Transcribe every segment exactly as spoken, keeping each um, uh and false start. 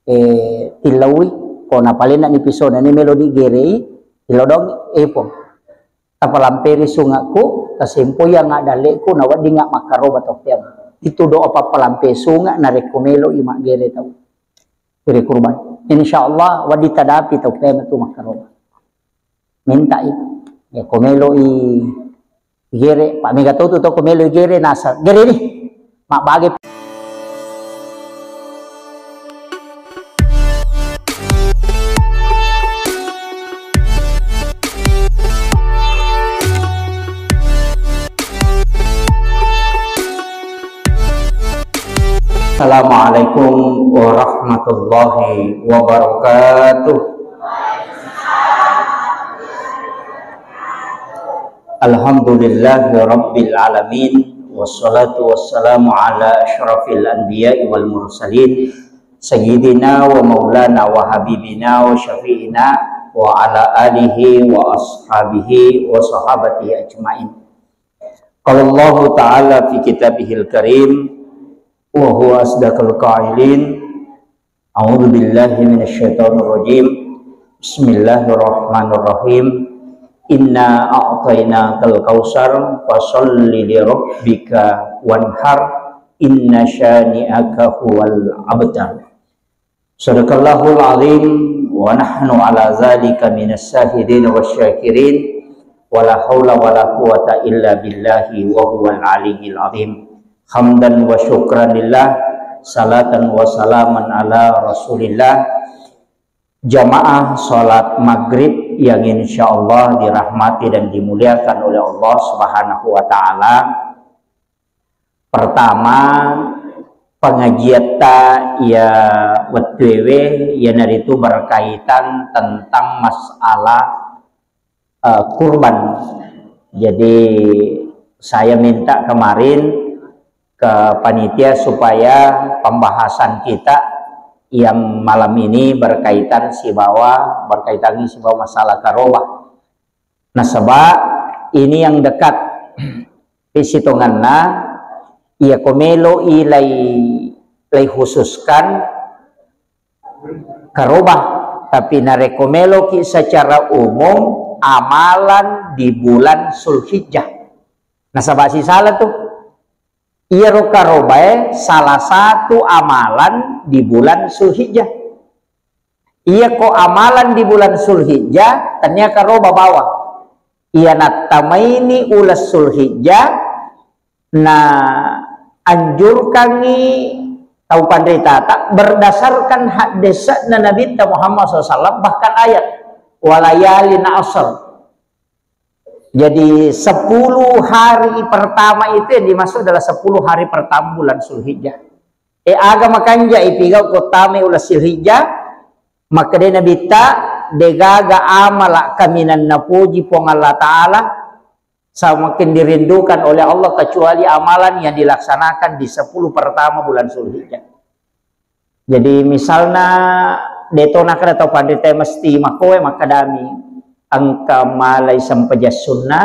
eh, tillaui, ko napalenna ni pisona ni melo digerei, tillau dong, eh, Puang. Tapalamperi sungakku, tasempoi yang dalleku, nawedding makkaroba tau peang. Itu doa pappalampe sunga narekko melo i maggere tau. Gere kurban. Insya Allah, wedding tadapi tau peang tu makkaroba. Minta itu. Ya, ko melo i gere, pa mega tau tu tau ko melo i gere, nasa. Gere ni. Mabbage. Assalamualaikum warahmatullahi wabarakatuh. Alhamdulillahi rabbil alamin, wassalatu wassalamu ala asyrafil anbiya'i wal mursalin, sayyidina wa maulana wa habibina wa syafi'ina wa ala alihi wa ashabihi wa sahabatihi ajmain. Qala Allahu ta'ala fi kitabihil karim, wa huwa asdaqul qailin, a'udzu billahi minasy syaithanir rajim. Bismillahirrahmanirrahim. Inna a'tainakal kautsar, fasholli li rabbika wanhar, inna syani'aka huwal abtar. Sadaqallahul azim, wa nahnu ala zalika minas syahidin wasy syakirin, wa la haula wa la quwwata illa billahi wa huwal aliyyil azim. Hamdan wa syukran lillah, salatan wa salaman ala Rasulillah. Jamaah salat maghrib yang insyaallah dirahmati dan dimuliakan oleh Allah Subhanahu wa taala. Pertama, pengajiatta iya wettuewe iyanaritu berkaitan tentang masalah eh, kurban. Jadi saya minta kemarin ke panitia supaya pembahasan kita yang malam ini berkaitan sibawa, berkaitan sibawa masalah karoba. Nasaba ini yang dekat. Pisitonganna, iya ko melo i lai, lai khususkan karoba, tapi narekko meloki secara umum amalan di bulan Zulhijjah. Nasaba sisala tu, iyaro karobae salah satu amalan di bulan Zulhijjah. Iya ko amalan di bulan Zulhijjah, tania karoba bawang. Iya nattamaini uleng Zulhijjah, na anjurkangngi tau panritata berdasarkan haddese'na Nabitta Muhammad sallallahu alaihi wasallam, bahkan ayat, "Walayalin asr." Jadi, sepuluh hari pertama itu yang dimaksud adalah sepuluh hari pertama bulan Zulhijjah. E, aga makanja ipigau ko tama uleng Zulhijjah, makkeda Nabitta, degaga amala kaminang napoji Puang Allah Ta'ala, samakin dirindukan oleh Allah kecuali amalan yang dilaksanakan di sepuluh pertama bulan Zulhijjah. Jadi misalna deto nakkeda tau panrita mesti makoe makkedami engka malai sempajang sunna,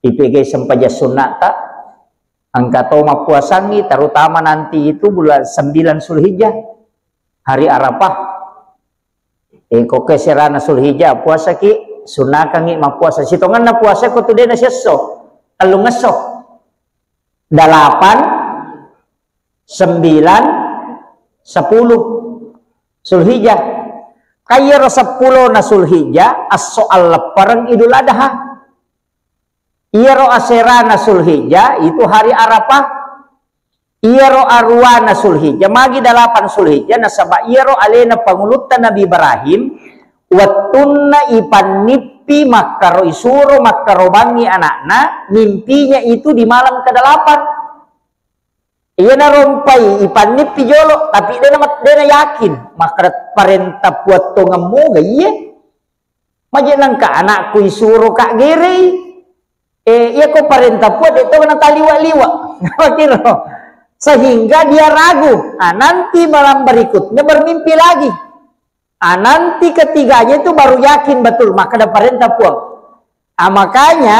ipegai sempajang sunnata, engka to mappuasangi, terutama nanti itu bulan sembilan Zulhijjah, hari Arafah. E, ko ke serana Zulhijjah puasaki, sunnakangi mappuasa. Sitongenna puasa ko tu dena siesso, tellung esso. Dalapan, sembilan, sepuluh Zulhijjah. Kayyaro seppulo na Zulhijjah, esso alleppereng Idul Adha. Iyaro aserana Zulhijjah itu hari Arafah. Iyaro aruwana Zulhijjah, magi dalapan Zulhijjah, nasaba iyaro alena pangulutta Nabi Ibrahim, wettunna ipannippi makkaro, isuro makkarobangngi anakna, mimpinya itu di malam kedalapan. Iyana rompai ipannippi jolo, tapi dena mat-, dena yakin, makkeda parenta Puang tongemmu ga iye. Maje nengka anakku isuro ka gerei. Eh, iya ko parenta Puang, de to nataliwa-liwa. Makiro. Sehingga dia ragu. Ah, nanti malam berikutnya bermimpi lagi. Ah, nanti ketiganya itu baru yakin betul, maka ada parenta Puang. Ah, makanya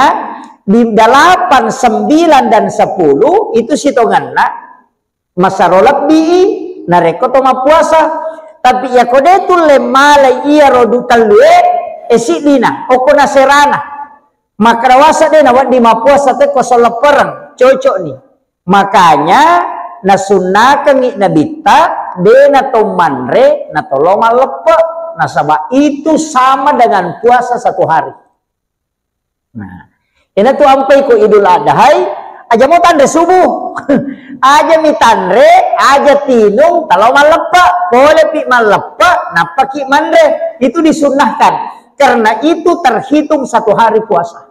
di delapan, sembilan, dan sepuluh itu sitonganna masaro lebbi i narekko to mappuasa. Tapi iyako de tulle malai iyaro du tellue, e siddina, okko naserana. Makkeda wasa de nawedding mappuasa tekko selleppereng, cocokni. Makanya nasunnakengngi Nabitta de nato manre, nato lao malleppe, nasaba itu sama dengan puasa satu hari. Nah, enatu ampai ko Idul Adhai, aja mo tanre subuh. Aja mi tanre, aja tinung, talao malleppe, pole pi malleppe, nappa ki manre. Itu disunnahkan. Karena itu terhitung satu hari puasa.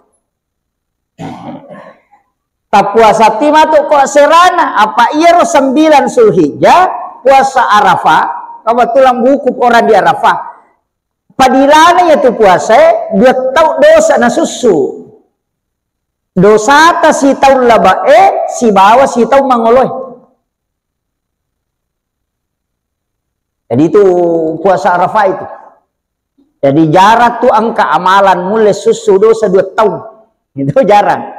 Tappuasa ti matu ko serana, apa iyaro sembilan Zulhijjah, puasa Arafah, kebetulan wukuf orang di Arafah. Padilana iyatu puasae, dua tau dosa nasussu. Dosata sitaung labe'e, sibawa sitaung mangoloe. Jadi itu puasa Arafah itu. Jadi jarang tu engka amalan mulle sussu dosa dua taung. Itu jarang.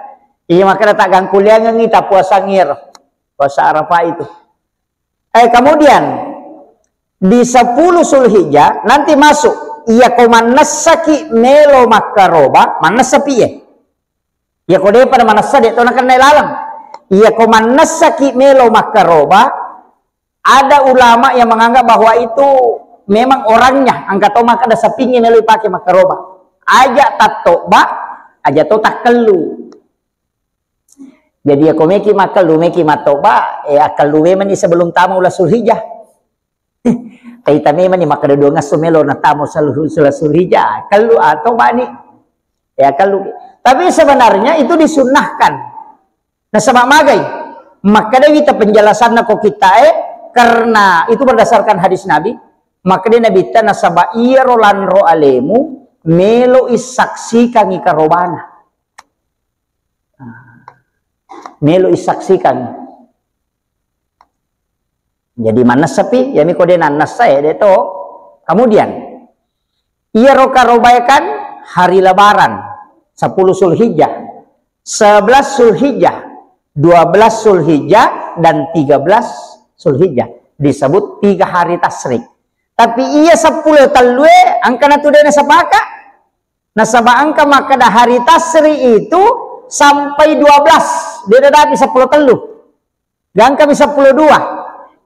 Iya, makanya tak gangkuliangengi tak puasa ngir. Puasa Arafah itu. Eh, kemudian di sepuluh Zulhijjah nanti masuk. Iya ko mannessaki melo makkaroba, mannessa piye? Iya ko depa manessa de to nakenna laleng. Iya ko mannessaki melo makkaroba, ada ulama yang menganggap bahwa itu memang orangnya, engka to makkeda sapingnge melo ipake makkaroba. Aja tattoba, aja to takkellu. Jadi iya ko meki makkellu, meki mattoba, eh, akkellu memang sebelum tama ula Zulhijjah. Kaita memang ni makkeda dua ngesso melo natamo selalu sula Zulhijjah. Kellu atau bani. Ya kellu. Tapi sebenarnya itu disunnahkan. Nasaba magai. Makkeda wita penjelasanna ko kita, eh, karena itu berdasarkan hadis Nabi. Makkeda Nabi ta nasaba iyaro lanro alemu melo isaksikan ikarobana. Melo isaksikan. Jadi mannessapi, yami ko de nannessa ya de to. Kemudian, iyaro karobae kan hari Lebaran, sepuluh Zulhijjah, sebelas Zulhijjah, dua belas Zulhijjah, dan tiga belas Zulhijjah. Disebut tiga hari tasyrik. Tapi iya sepuluh tellue, angka natu de nasepaka. Nasaba engka makkeda hari tasyrik itu sampai dua belas, de nadapi sepuluh tellu. Gangkami seppulo dua.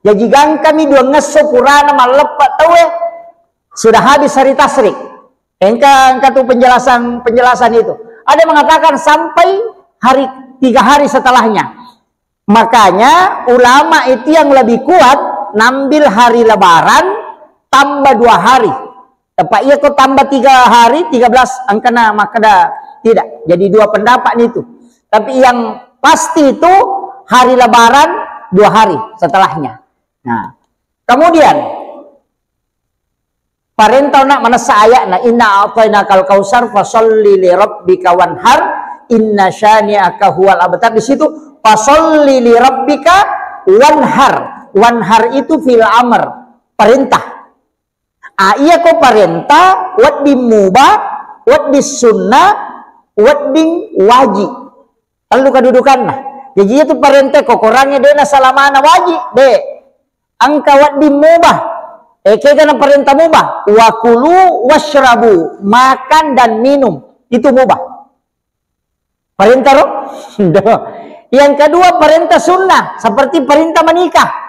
Jaji gangkami dua ngesso purana malleppe tauwe. Sudah habis hari tasyrik. Engka, engka tu penjelasan, penjelasan itu. Ada mengatakan sampai hari, tiga hari setelahnya. Makanya ulama itu yang lebih kuat nambil hari Lebaran tambah dua hari. Tepat iya ko tambah tiga hari, tiga belas angkana makkeda tidak. Jadi dua pendapat itu. Tapi yang pasti itu hari Lebaran dua hari setelahnya. Nah, kemudian parentana manessa ayatna, "Inna a'tainakal kautsar fasalli li rabbika wanhar, inna syani'aka huwal abtar." Di situ, "Fasalli li rabbika wanhar." Wanhar itu fi'il amr, perintah. Ah, iya ko parenta, wedding mubah, wedding sunnah, wedding wajib. Tellu kedudukanna. Jadi itu parenta ko korangnge de nasalamana wajib, de. Engka wedding mubah. Eh, kega na parenta mubah? "Wa kulu wasyrabu," makan dan minum. Itu mubah. Parenta ro? Yang kedua parenta sunnah, seperti parenta menikah.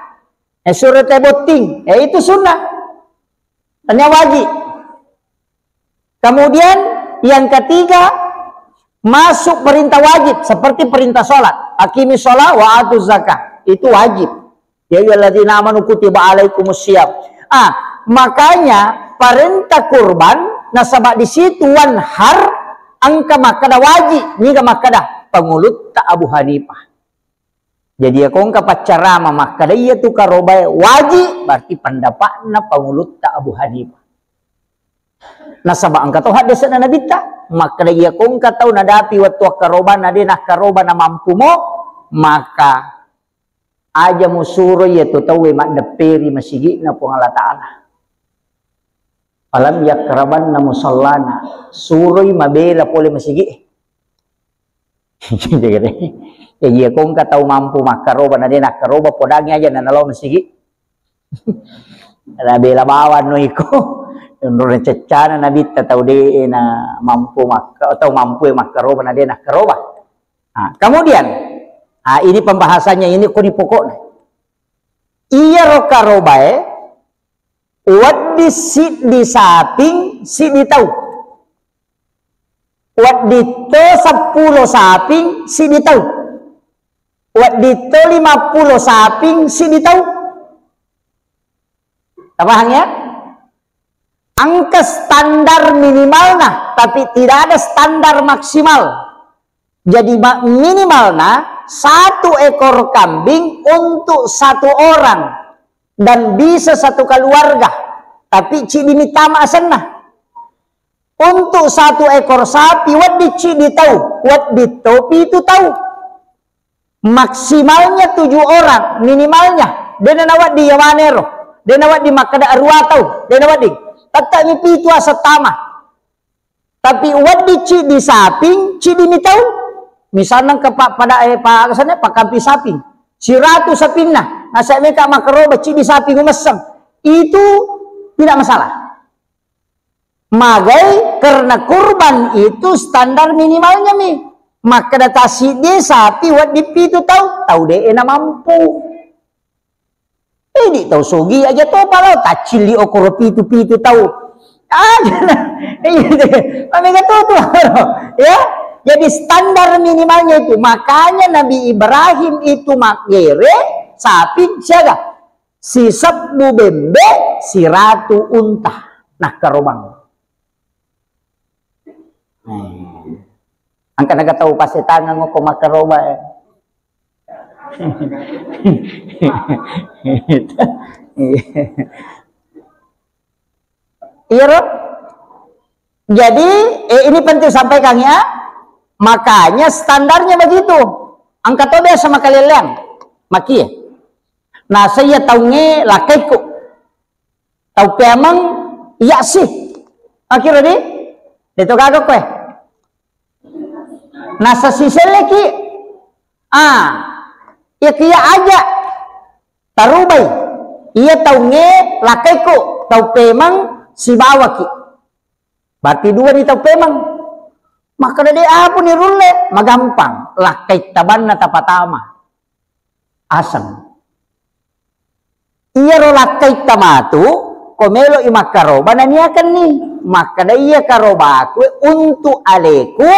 Eh, suro te botting, eh, itu sunnah. Hanya wajib. Kemudian yang ketiga, masuk perintah wajib seperti perintah sholat. "Aqimi sholat wa atu zakah." Itu wajib. "Ya ayyuhalladzina amanu kutiba alaikumus shiyam." Ah, makanya parentah kurban nasaba di situ wanhar engka makkeda wajib, niga makkeda pangulutta Abu Hanifah. Jadi, iya ko engka paccarama makkeda iya tu karobae wajib, berarti pendapatna pangulutta Abu Hanifah. Nasaba engka to haddese'na Nabitta, makkeda iya ko engka tau nadapi wettu akkarobana de nakkaroba namampumo, maka aja musuro iya tu tauwe maddepperi masigi'na Puang Allah Ta'ala. Falam yakrabanna musallana, suroi mabela pole masigi'e. Jadi, iya ko engka tau mampu makkaroba, na de nakkaroba, podangi aja na nalao masigi. Nabela bawang no iko. Menurut ceccana Nabitta tau de' na mampu makka-, tau mampu makkaroba na de' nakkaroba. Nah, kemudian, ah, ini pembahasannya ini kuni pokokna. Iyaro karobae, wedding siddi saping, siddi tau. Wedding to seppulo saping, siddi tau. Wedding to lima puluh saping, siddi tau. Tapahang ya? Engka standar minimalna, tapi tidak ada standar maksimal. Jadi ma-, minimalna satu ekor kambing untuk satu orang dan bisa satu keluarga, tapi ciddi mitama asenna. Untuk satu ekor sapi wedding ciddi tau, wedding to pitu tau. Maksimalnya tujuh orang, minimalnya. De' nawedding yamanero, de' nawedding makkeda arua tau, de' nawedding. Tette'mi pitu aseng tama. Tapi wedding ciddi saping, ciddi mi tau. Misalna ke pa-, pada, eh, pa-, asenna pakkampi saping. Siratu sapinna, nasaba meka makkaroba ciddi saping umesseng. Itu tidak masalah. Magai karena kurban itu standar minimalnya mi. Makkeda tasiddi sapi wedding pitu tau, tau de' na mampu. Idi tau sogi aja topa lao, taccilli okoro pitu-pitu tau. Aja na. Iya, mamega to tu. Ya. Jadi standar minimalnya itu. Makanya Nabi Ibrahim itu maggere sapi siaga. Sisebbu bembe, siratu unta. Nakkarobang. Eh. Engka naga tau pasetangeng ko makkaroba, eh. Iyaro. Jadi, eh, ini penting sampaikan ya. Makanya standarnya begitu. Engka to biasa makaleleang. Makie. Nasaba iya taungnge lakkaikku. Tau peameng iya si. Akhirnya di, de' to gaga koe. Nasa siselleki. Ah, iya kia aja. Tarubai. Iya taungnge lakkaikku, tau peameng sibawaki. Berarti dua ni tau peameng. Makkeda de' apa ni rulle, magampang. Lakkai tabanna tapatama. Aseng. Iyaro lakkai tamatu, ko melo i makkaroba naniakenni. Makkeda iya karobaku untuk aleku,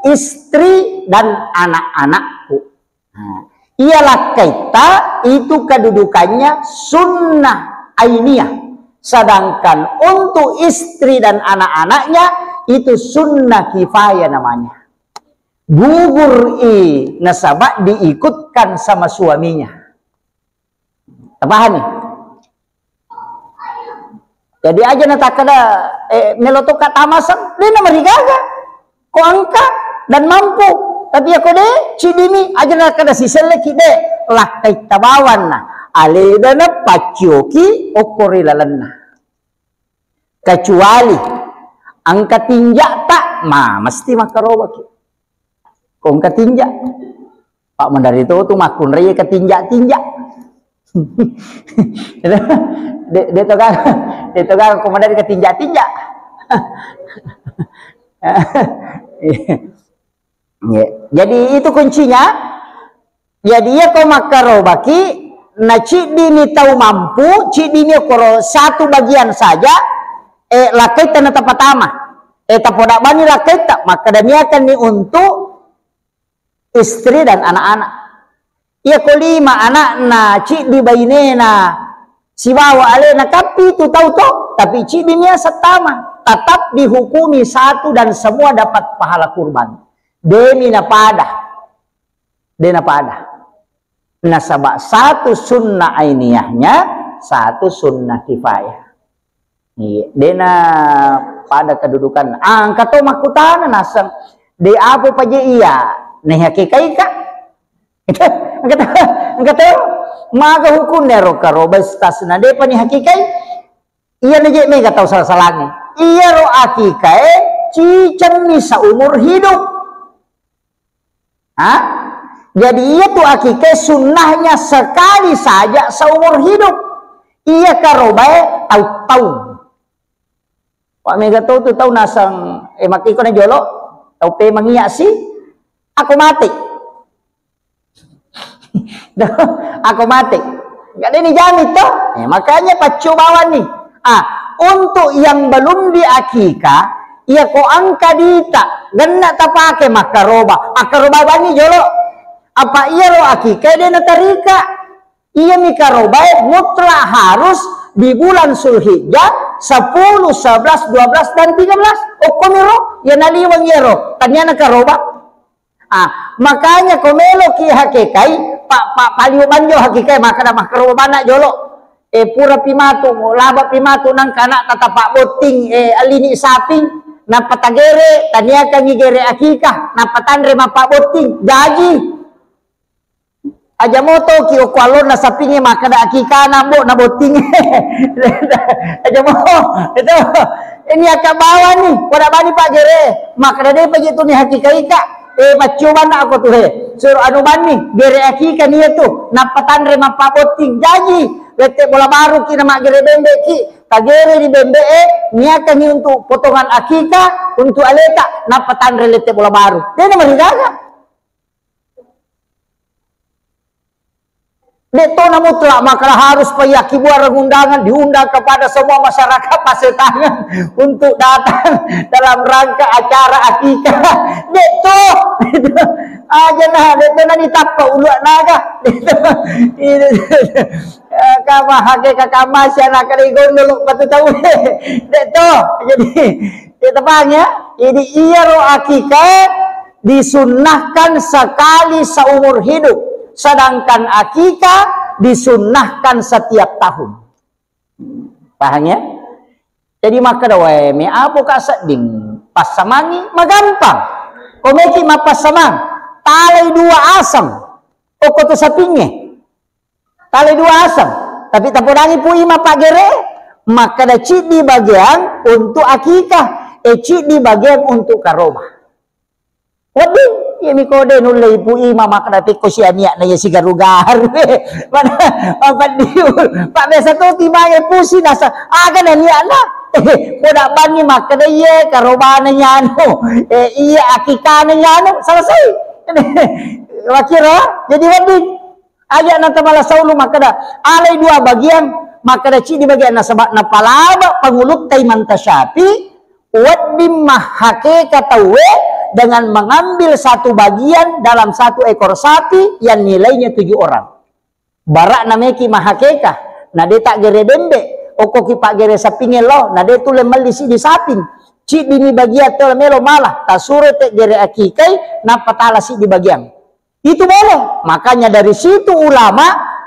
istri dan anak-anakku. Nah, iya lakkaitta itu kedudukannya sunnah ainiyah. Sedangkan untuk istri dan anak-anaknya itu sunnah kifayah namanya. Gugur i nasaba diikutkan sama suaminya. Tapahani? Jadi aja natakkeda, eh, melo tokka tamaseng, de' namarigaga. Ko engka dan mampu. Tapi ako de', ciddimi, aja natakkeda siselleki de'. Lakkai tabawanna. Aleda na paccioki okko ri lalenna. Kecuali engka tinja'ta, ma mesti makkarobaki. Ko engka tinja'. Pak Mandari to tu makkunrai ke tinja'-tinja'. De', de' to gaga, de' to gaga ko Mandari ke tinja'-tinja'. Iya. Jadi itu kuncinya. Jadi iya ko makkarobaki, na ciddimi tau mampu, ciddimi okoro satu bagian saja, eh, lakkaitta na tapatama. Eh, tapoda bani lakkaitta, makkadaniakanni untuk istri dan anak-anak. Iya ko lima anakna, ciddi bainena, sibawa alena, kan pitu tau to, tapi ciddimi aseng tama. Tetap dihukumi satu dan semua dapat pahala kurban. Demi napada. De' napada. Nasaba satu sunnah ainiyahnya, satu sunnah kifayah. Iya, de' napada kedudukan. Ah, engka to makkutana naseng, de' apa paje iya, naihakikaika? Engka to, engka to, maga hukumna ro karoba istasna, de'pa nihakikai? Iya naje mega tau sala-salangnge. Iyaro akikae cicenni seumur hidup. Ha? Jadi iya tu akikae sunnahnya sekali saja seumur hidup. Iya karobae tau-tau. Wa mega to tu tau nasang, eh, makiko na jolo, tau pemang iya si, ako mate. Ako mate. Gak ada ni jamin to. Eh, makanya paccobawan ni. Ah, untuk yang belum diakikah, iya ko angka dita, genna tapake makkaroba. Akkaroba bani jolo. Apa iya ro akikah dia natarika. Iya mi karobae mutlak harus di bulan Zulhijjah sepuluh, sebelas, dua belas, dan tiga belas. Okko miro, ya naliweng iyaro. Tania na karoba. Ah, makanya ko meloki hakikai, pa, pa, paliu banjo hakikai, maka da makkaroba bana jolo. Eh, pura pi matu, laba pi matu nang kana tata pak botting, eh, alini saping, nappa tagere, taniakangi gere akikah, nappa tanre mappa botting, jaji. Aja moto ki okko allonna sapingnge makkeda akikana, Mbok, na botting. Aja mo, itu. Ini akka bawani, pada bani Pak Gere. Makkeda de paji tu ni hakikaika. Eh, maccobanna ako tu he. Suruh anu banni, gere akika nia tu. Nappa tanre mappa botting. Jaji, lette bola baru ki na maggere bembe ki. Tagere di bembe e, niakangi untuk potongan akika, untuk aleta, nappa tanre lette bola baru. Dena marigaga. Dek to na mutlak maka harus payakkibuareng undangan, diundang kepada semua masyarakat Pasetangan untuk datang dalam rangka acara akikah. Dek to. Aja nah, dek to na ditappa ulu naga. Dek to. Kama hake kakama si anak kali gondol batu tahu. Dek to. Jadi, kita paham ya? Jadi iyaro akikah disunnahkan sekali seumur hidup, sedangkan akikah disunnahkan setiap tahun. Paham ya? Jadi makkeda wae, me apo ka sedding passamangi magampang. Komeki mappassamang, talai dua aseng. Okko tu sapingnge. Talai dua aseng. Tapi tapodangi pu ima paggere, makkeda ciddi bagian untuk akikah, e ciddi bagian untuk karoba. Wedding, iya mi kode nulle ipu ima makkeda pekko sia niakna iya sigaru-garu. Pada mapeddiul. Pak biasa tu tiba ya pusi nasa, aga na niakna. Poda banni makkeda iya karobana nyanu. Eh, iya akikana nyanu, selesai. Wakira, jadi wedding. Aja na tamala saulu makkeda, alai dua bagian, makkeda ciddi bagian nasaba napalaba pangulutta Imam Tasyafi, wedding mahakeka tauwe dengan mengambil satu bagian dalam satu ekor sapi yang nilainya tujuh orang. Barak nameki mahakeka, na de tak gere bembe, okko ki pak gere sapinge lo, na de tule melli siddi saping, ciddi ni bagian tole melo malah, tasuro te gere akikai, nappa tala siddi bagian. Itu boleh. Makanya dari situ ulama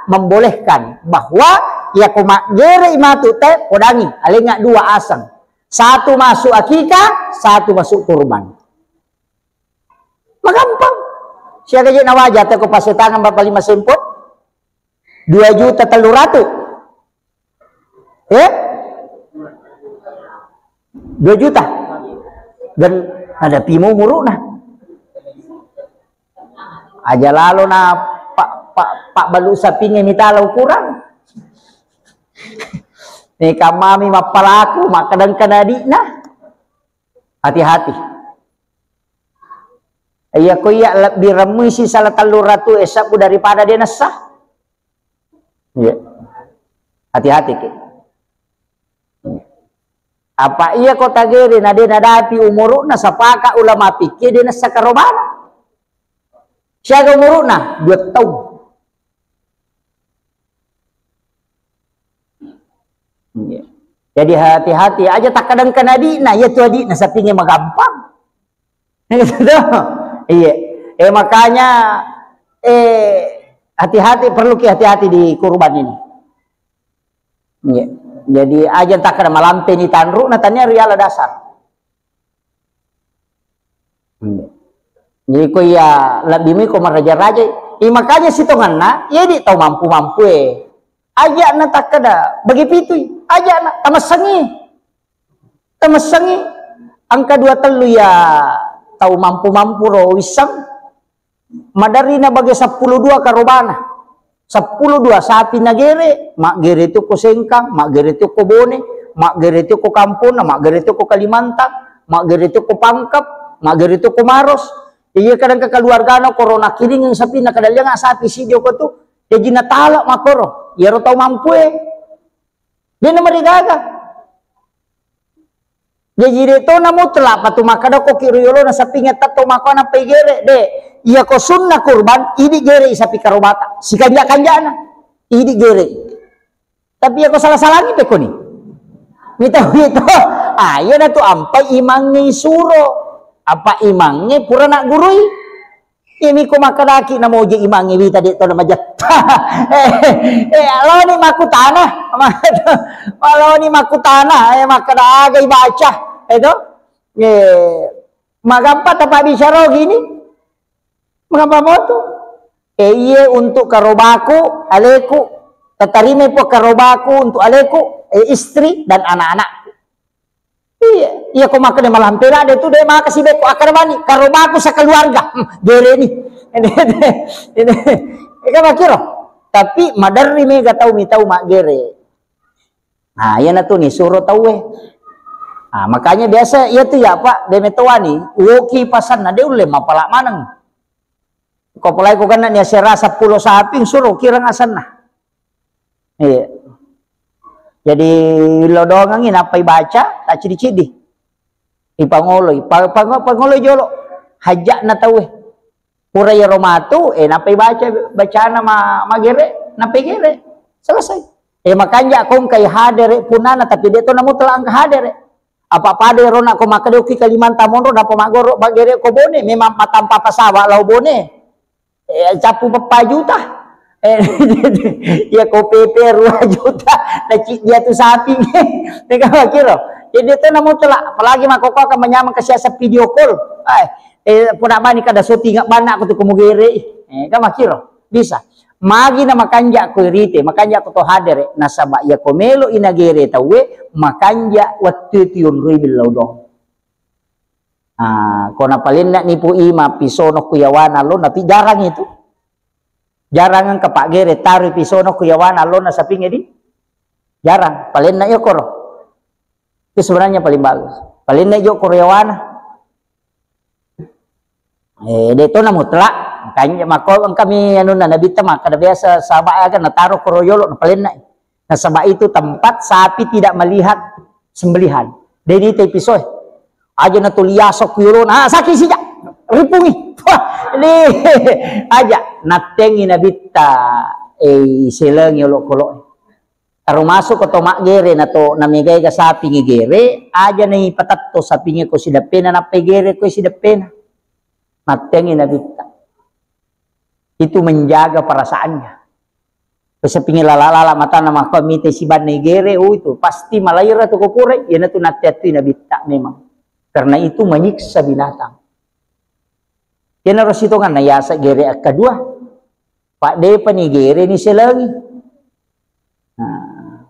membolehkan bahwa ya ko maggerei matu te podangi, alenga dua aseng. Satu masuk akikah, satu masuk kurban. Magampang. Siaga je nawaja te ko pasetangan bapak lima sempot? Dua juta tellu ratu. Eh? Dua juta. Dan ada pimu muruna. Aja lalo na pak pak pak balu sapinge mitala ukurang. Ni kamami mappalaku makkadangkana adikna. Hati-hati. Iya ko iya lebbi remmui si salah tellu ratu esabbu daripada de nessa. Iya. Hati-hati ki. Apa iya ko tagere na de nadapi umuru'na, sapaka ulama fikih de nessa karobana. Siaga umuru'na? Dua taung. Iya. Jadi hati-hati aja takkadangkan adikna, iya tu adikna sapinge magampang. Gitu tuh. Iya. Eh, makanya, eh, hati-hati, perlu ki hati-hati di kurban ini. Iya. Jadi aja takkada malampe ni tanru na tania riala dasar. Iya. Jadi ko iya lebbi mi ko maraja-raja. Eh, makanya sitonganna, iya di tau mampu-mampu eh. Aja na takkada bagi pitui, aja na tamassangi. Temessengngi engka dua tellu iya tau mampu-mampu ro wisseng, maderri na bage seppulo dua karobana. Seppulo dua sapi nagere, maggere tu ko Sengkang, maggere tu ko Bone, maggere tu ko Kampona, maggere tu ko Kalimantan, maggere tu ko Pangkep, maggere tu ko Maros. Iya, kadang ke keluargana korona kiring sapi, na kadang liang sapi si dio ko tu. Jadi natala makoro. Iyaro tau mampue. Dia nomor gaga. Jaji de to na mutlak patu makkeda ko ki riyolo na sapinge tetto mako na pegere de. Iya ko sunna kurban, idi gere sapi karobata. Sikanja-kanjana. Idi gere. Tapi iya ko salah-salangi pe koni. Mita mita. Ah, iya na tu ampai imangnge suro. Apa imangnge pura nak gurui. Imi ko makkedaki namoje imangnge wita de to na majetta. Eh, eh, aloni makkutana. Aloni makkutana, eh, makkeda aga ibaca. Eh, to? Eh, magampa tapa bicara gini. Magampa moto. Eh, iye untuk karobaku, aleku, tatarime po karobaku untuk aleku, eh, istri dan anak-anakku. Iya, iya ko makkeda malampela de tu de maka si beko akkeda bani karobaku sekeluarga. Hmm, gere ni. Ini, ini, ini, ini kan makkiro. Tapi maderri mega tau mi tau maggere. Nah, iya na tu ni suro tau e. Nah, makanya biasa iya tu ya Pak, de metoani, woki pasanna de ulle mapala maneng. Ko pulai ko ganna ni asera seppulo sapi, suro kirang asenna. Iya. Jadi lodongengi nappa ibaca, tak cidi-cidi. Ipangoloi, pa-, pango-, pangoloi jolo. Hajja'na tauwe. Pura iyaro matu, eh, nappa ibaca bacana ma-, magere, nappa igere. Selesai. Eh, makanja kongkai hadere punana, tapi de to namutlak engka hadere. Apa pada ero nako makkeda ki Kalimantan monro, napa maggoro maggere ko Bone, memang matampa pasawa lao Bone. Eh, cappu peppa juta. Eh, iya ko P P dua juta, na ciddi atu sapi. Tega makkiro. Jadi itu namu telak, apalagi makkoko akan menyamang ke siasa video call. Eh, eh, puna bani kada syuting banna aku tu kemugere. Eh, kan makkiro. Bisa. Magi na makanja ko irite, makanja ko to hadere. Nasaba iya ko melo i nagere tauwe, makanja wettu tu yonroi billau dong. Ah, ko napalenna nipu ima pisono ku yawana lo, napi jarang itu. Jarang engka paggere taroi pisono ku yawana lo na sapinge di. Jarang. Palenna iyo koro. Itu sebenarnya paling bagus. Palenna iyo koro yawana. Eh, de to na mutlak. Makanya mako engkami anunna Nabitta makkada biasa sahabat aga nataro koro yolo napalenna. Nasaba itu tempat sapi tidak melihat sembelihan. De ni te pisoe. Aja na tuli yasok ku yolona. Ah, sakit sija. Ripungi. Wah, le. Aja nattengi Nabitta, eh, selengi olokolo. Termasuk ko to maggere na to na mega-ega sapi ngegere, aja na ipatetto sapinge ko sideppena nappa igere ko sideppena. Mattengi Nabitta. Itu menjaga perasaannya. Pesepingi lala-lala matana makko mite sibanna igere, oh, itu pasti malaira tu ko pura, iyanatu natte-attui Nabitta memang. Karena itu menyiksa binatang. Iyanaro sitonganna yasa gere akkadua. Pak depa ni gere ni selengi. Nah.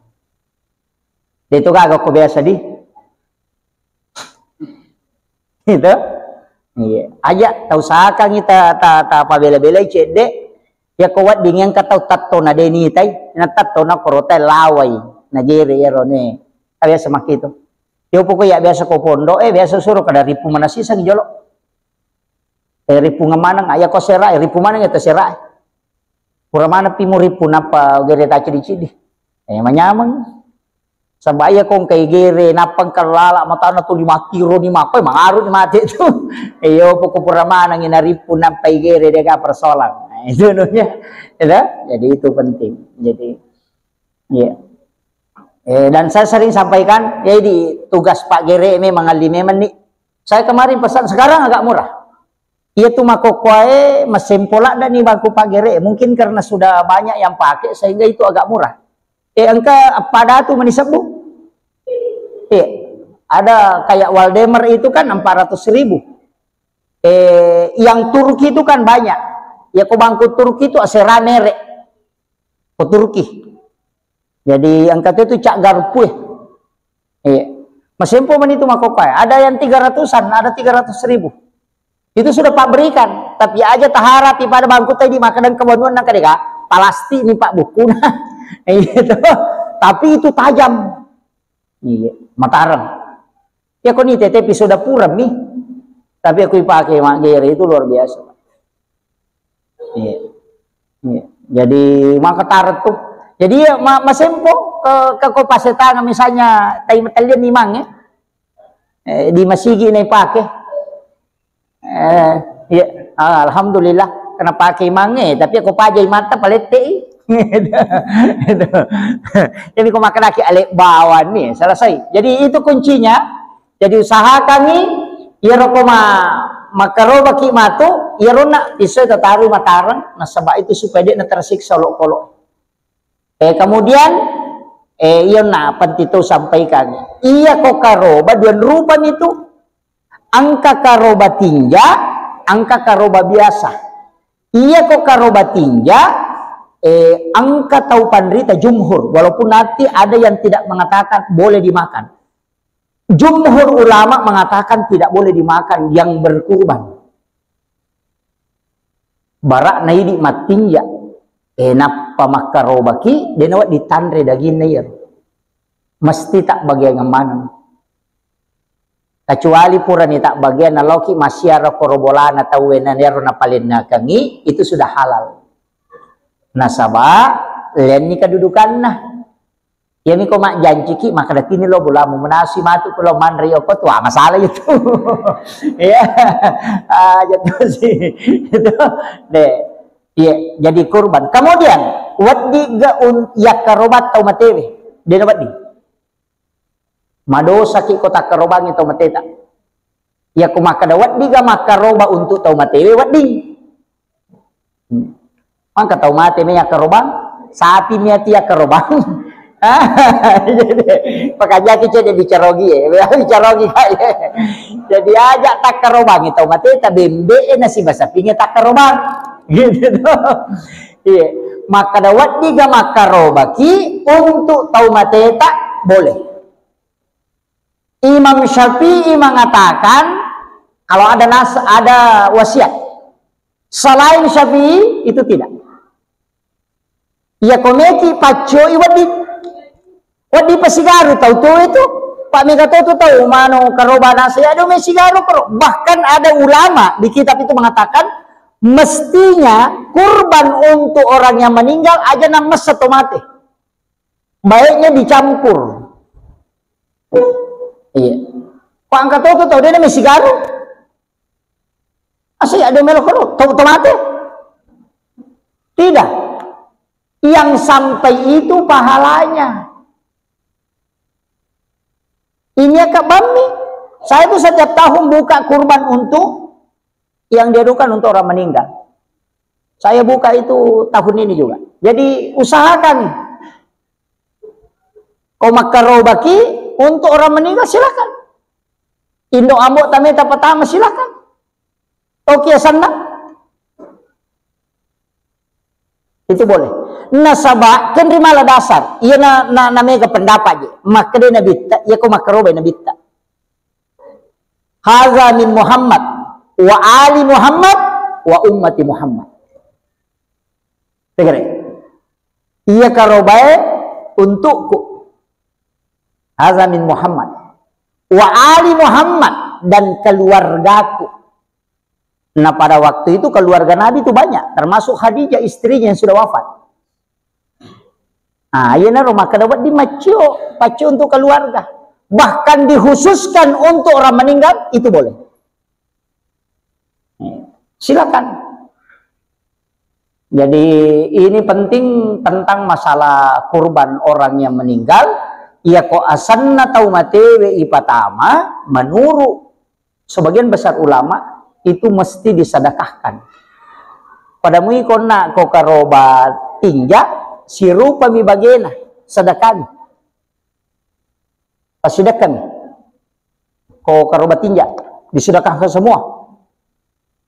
De to gaga ko biasa di. Gitu. Iya. Aja tau sakangi ta, ta, ta pabela-belai cedde. Ya ko wedding engka tau tattona de nitai, na tattona korotai lawai. Na gere ero ne. Biasa makitu. Yo pokok ya biasa ko pondok, eh, biasa suro kada ripu manasiseng jolo. Eh, ripu maneng, aya ko sera, eh, ripu maneng ya to sera. Pura mana pi muripu nappa gere ta cidi-cidi. Eh, manyameng. Saba iya ko engka igere, nappa engka lala matana tu lima kilo ni mappai, mangaru ni mate tu. Eh, iyo poko pura maneng ina ripu nappa igere de ga persoalan. Nah, itu nunya. Ya, jadi itu penting. Jadi, iya. Eh, dan saya sering sampaikan, jadi tugas Pak Gere memang alli memang nih. Saya kemarin pesan, sekarang agak murah. Iya tu makkokkoe, masempo ladda ni bangku paggere. Mungkin karena sudah banyak yang pakai sehingga itu agak murah. Eh, engka pada tu meni sebbu. Eh, ada kayak Waldemer itu kan empat ratus ribu. Eh, yang Turki itu kan banyak. Ya ko bangku Turki itu asera nere. Ko Turki. Jadi engka tu cak garpu, eh. Iya. Masempo meni tu makkokkoe. Ada yang tiga ratusan, ada tiga ratus ribu. Itu sudah Pak berikan. Tapi aja taharapi pada bangku tadi makan dan kebanuan nang kadega. Palastik ni, Pak, bukkuna. Iya to. Tapi itu tajam. Iya, matareng. Ya, ko ni tete pisau dapureng mi. Tapi aku ipake maggere itu luar biasa. Iya. Iya. Jadi, maka tareng tu. Jadi, ya, ma-, masempo ke, ke ko pasetanga misalnya tai matellian imang, ya. Eh, di masigi na ipake. Eh, iya. Ah, alhamdulillah, kena pake imang, eh, tapi aku pajai mata palette i. Gitu. Jadi, ko makanaki alek bawang ni, selesai. Jadi, itu kuncinya. Jadi, usahakan ni, iyaro ko ma-, makarobaki matu, iyaro na pisau tataru matareng, nasaba itu supaya dia tersiksa olokolo. Eh, kemudian, eh, iya na penting tu sampaikan. Iya ko karoba dua rupa itu. Engka karoba tinja, engka karoba biasa. Iya ko karoba tinja, eh, engka tau panrita jumhur, walaupun nanti ada yang tidak mengatakan boleh dimakan. Jumhur ulama mengatakan tidak boleh dimakan yang berkurban. Bara naidi mattinja, eh, nappa makkarobaki, de nawedding tanre daginna iyaro. Mesti tabbagiang maneng. Kecuali purani tabbagiang, naloki massiara koro bolana tauwe, na iyaro napalennakengi, itu sudah halal. Nasaba, lenni kedudukanna. Iyami ko majjanciki, makkeda tini lo bolamu, menasi matu ko lo manre yoko, tua masalah itu. Ya. Ah, jatuh sih. Itu. Deh. Iya, jadi kurban. Kemudian, weddiga un-, yakkaroba tau matewe. Dena wedding. Madosaki ko takkarobangi tau mateta. Iya ko makkeda weddiga makkaroba untuk tau matewe, wedding. Hmm. Maka tau mate mi yakkarobang, sapi mi ati yakkarobang. Jadi, pakajaki cedde dicarogi, ya. Dicarogi, Kak, ya. Jadi, aja takkarobangi tau mateta, bembe e nasi basapinge takkarobang. Gitu tuh. Iya. Makkeda weddiga makkarobaki untuk tau mateta, boleh. Imam Syafi'i mengatakan, kalau ada nas-, ada wasiat. Selain Syafi'i, itu tidak. Iya komeki paccoi wedding. Wedding pasigaru tau tuo itu. Pak mega to tu tau mano karoba nasa ya do mesigaru karo. Bahkan ada ulama di kitab itu mengatakan, mestinya kurban untuk orang yang meninggal aja nang messa to mate. Baiknya dicampur. Iya. Pak angka to tu tau de na mesigaru. Asa ya do melo karo, to, to mate? Tidak. Yang sampai itu pahalanya. Ini ya Kak Bammi. Saya tuh setiap tahun buka kurban untuk yang diadukan untuk orang meninggal. Saya buka itu tahun ini juga. Jadi usahakan. Kau makkarobaki untuk orang meninggal, silakan. Indo ambo tameta pertama, silakan. Oke, senang. Itu boleh. Nasaba, kan ri mala dasar. Iya na, na, na mega pendapat je. Makkeda Nabitta, iya ko makkarobai Nabitta. Haza min Muhammad, wa ali Muhammad, wa ummati Muhammad. Tegere. Iya karobae untukku. Haza min Muhammad. Wa ali Muhammad, dan keluargaku. Nah, pada waktu itu keluarga Nabi itu banyak, termasuk Khadijah istrinya yang sudah wafat. Ah, iya naro makkeda wedding maccio, paccio untuk keluarga. Bahkan dikhususkan untuk orang meninggal, itu boleh. Silakan. Jadi ini penting tentang masalah kurban orang yang meninggal. Iya ko asenna tau matewe ipatama, menurut sebagian besar ulama itu mesti disedekahkan. Pada mui konna ko karoba tinja, sirupami bagena, sedekahmi. Pasidekkan. Ko karoba tinja, disedekahkan semua.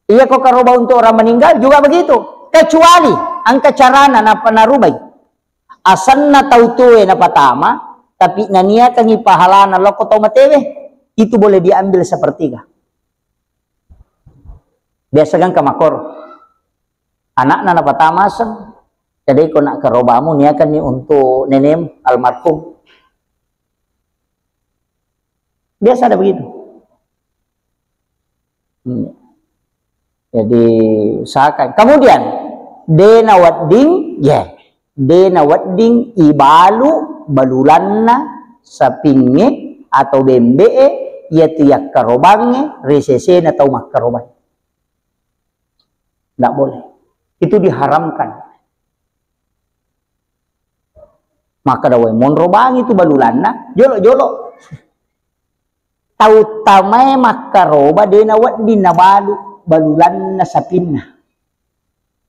Iya ko karoba untuk orang meninggal juga begitu. Kecuali angka carana napa narubai. Asenna tau tuwe napatama, tapi naniakangi pahalana lokko tau matewe, itu boleh diambil sepertiga. Biasa kan kamakor. Anakna napatama aseng. Jadi ko nak karobamu niakanni untuk nenem almarhum. Biasa ada begitu. Hmm. Jadi usahakan. Kemudian dena wedding, ya, dena wedding ibalu balulanna sapingnge atau bembe'e, iya tu yakkarobangnge ri sesena tau makkarobae. Ndak boleh. Itu diharamkan. Makkeda wae monro bangi tu balulanna, jolo-jolo. Tau tamae makkaroba de nawedding nabalu balulanna sapinna.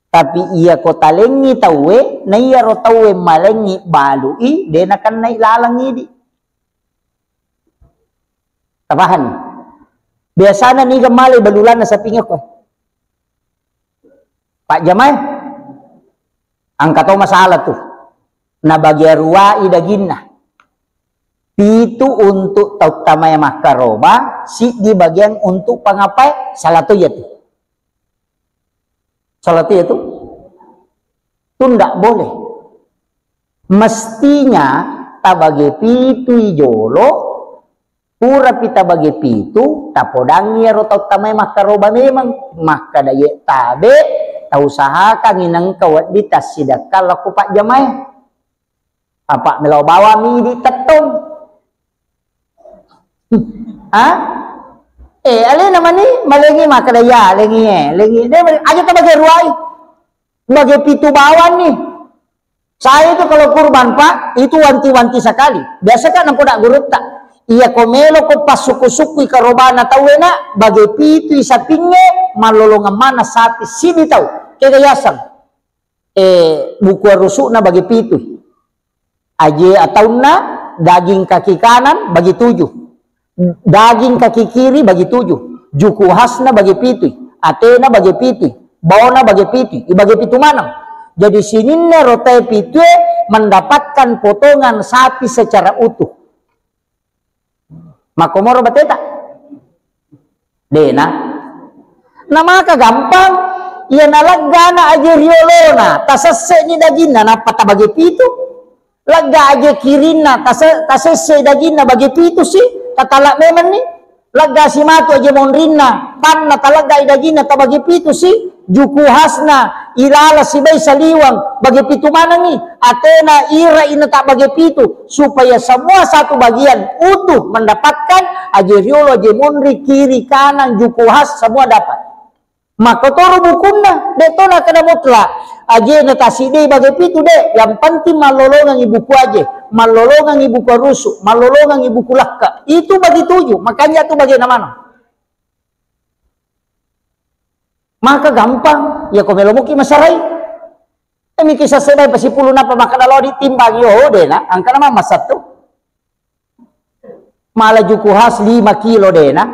Tapi iya ko talengngi tauwe, na iyaro tauwe malengngi balui, de nakennai laleng idi. Tapahang? Biasana niga male balulanna sapingnge ko. Pak Jamae, angka to masalah tu. Nabagia ruai daginna. Pitu untuk tau tamae makkaroba, siddi bagian untuk pangapae, salah to iya tu. Salah tu iya tu. Tu ndak boleh. Mestinya tabage pitui jolo, purapi tabage pitu, tapodangi iyaro tau tamae makkaroba memang, makkeda ye tabe, tausahakangi nengka wedding tassidekkang lao ko Pak Jamae. Apa melo bawang mi idi tettong. Ha? Eh, alena mani malengi makkeda ya, lengi e, lengi. De, aja tabage ruai. Bage pitu bawang ni. Saya itu kalau kurban, Pak, itu wanti-wanti sekali. Biasa kan nengko dak gurutta. Iya ko melo ko passuku-sukui karobana tau ena, bage pitu i sapingnge, mallolongeng mana sapi sini tau. Kega yaseng. Eh, buku rusukna bagi pitu. Aje ataunna, daging kaki kanan bagi tujuh. Daging kaki kiri bagi tujuh. Juku khasna bagi pitu. Atena bagi pitu. Baona bagi pitu. Ibagi pitu maneng. Jadi sininna rotae pitue mendapatkan potongan sapi secara utuh. Makkomoro bateta? Dena. Na maka gampang, iya nalaggana aje riolona, tasesseni daginna, nappa tabage pitu. Lagga aje kirinna, tase-, tasesse daginna bage pitu si, tatala memenni. Lagga simatu aje monrinna, panna talaggai daginna tabage pitu si, juku khasna, ilala sibai saliwang, bage pitu manengi, atena ira ina tabage pitu, supaya semua satu bagian utuh mendapatkan, aje riolo, aje monri, kiri, kanan, juku khas, semua dapat. Makkotoro bukunna, de to nakeda mutlak. Ajena tasiddi bage pitu de, yang penting mallolongengi buku aje, mallolongengi buku rusu, mallolongengi buku lakka. Itu bagi tujuh, makanya tu bage namana. Maka gampang, ya ko melo muki masarai. E, miki sassebai pasipulu napa makkeda lao ditimbangi, oh, dena, angkana mama satu. Mala juku khas lima kilo dena.